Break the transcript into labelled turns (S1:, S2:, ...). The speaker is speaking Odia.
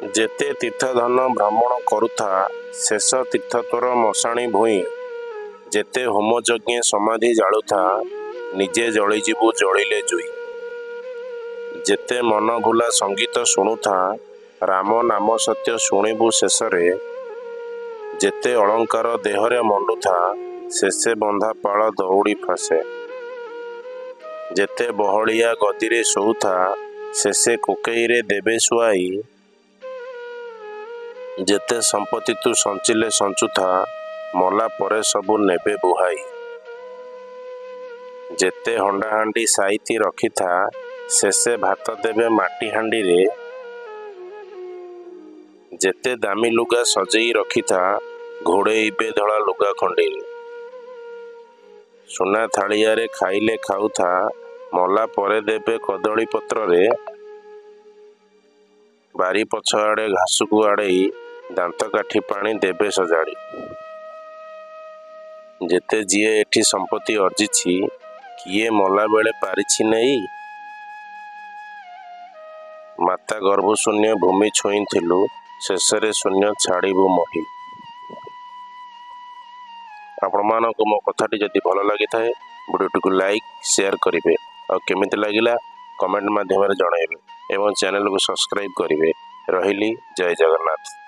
S1: ଯେତେ ତୀର୍ଥ ଧନ ଭ୍ରମଣ କରୁଥା, ଶେଷ ତୀର୍ଥ ତୋର ମଶାଣି ଭୂଇଁ। ଯେତେ ହୋମ ଯଜ୍ଞେ ସମାଧି ଜାଳୁଥା, ନିଜେ ଜଳିଯିବୁ ଜଳିଲେ ଜୁଇ। ଯେତେ ମନଭୁଲା ସଙ୍ଗୀତ ଶୁଣୁଥା, ରାମ ନାମ ସତ୍ୟ ଶୁଣିବୁ ଶେଷରେ। ଯେତେ ଅଳଙ୍କାର ଦେହରେ ମଣ୍ଡୁଥା, ଶେଷେ ବନ୍ଧା ପାଳ ଦଉଡ଼ି ଫାଶେ। ଯେତେ ବହଳିଆ ଗଦିରେ ଶୋଉଥା, ଶେଷେ କୋକେଇରେ ଦେବେ ଶୁଆଇ। ଯେତେ ସମ୍ପତ୍ତି ତୁ ସଞ୍ଚିଲେ ସଞ୍ଚୁଥା, ମଲା ପରେ ସବୁ ନେବେ ବୁହାଇ। ଯେତେ ହଣ୍ଡାହାଣ୍ଡି ସାଇତି ରଖିଥା, ଶେଷେ ଭାତ ଦେବେ ମାଟି ହାଣ୍ଡିରେ। ଯେତେ ଦାମୀ ଲୁଗା ସଜେଇ ରଖିଥା, ଘୋଡ଼େଇବେ ଧଳା ଲୁଗା ଖଣ୍ଡିରେ। ସୁନା ଥାଳିଆରେ ଖାଇଲେ ଖାଉଥା, ମଲା ପରେ ଦେବେ କଦଳୀ ପତ୍ରରେ। ବାରି ପଛଆଡ଼େ ଘାସକୁ ଆଡ଼େଇ, ଦାନ୍ତକାଠି ପାଣି ଦେବେ ସଜାଡ଼ି। ଯେତେ ଯିଏ ଏଠି ସମ୍ପତ୍ତି ଅର୍ଜିଛି, କିଏ ମଲାବେଳେ ପାରିଛି ନେଇ? ମାତା ଗର୍ଭୁ ଶୂନ୍ୟ ଭୂମି ଛୁଇଁଥିଲୁ, ଶେଷରେ ଶୂନ୍ୟ ଛାଡ଼ିବୁ ମହି। ଆପଣମାନଙ୍କୁ ମୋ କଥାଟି ଯଦି ଭଲ ଲାଗିଥାଏ, ଭିଡ଼ିଓଟିକୁ ଲାଇକ୍, ସେୟାର କରିବେ ଆଉ କେମିତି ଲାଗିଲା କମେଣ୍ଟ ମାଧ୍ୟମରେ ଜଣାଇବେ ଏବଂ ଚ୍ୟାନେଲକୁ ସବସ୍କ୍ରାଇବ୍ କରିବେ। ରହିଲି, ଜୟ ଜଗନ୍ନାଥ।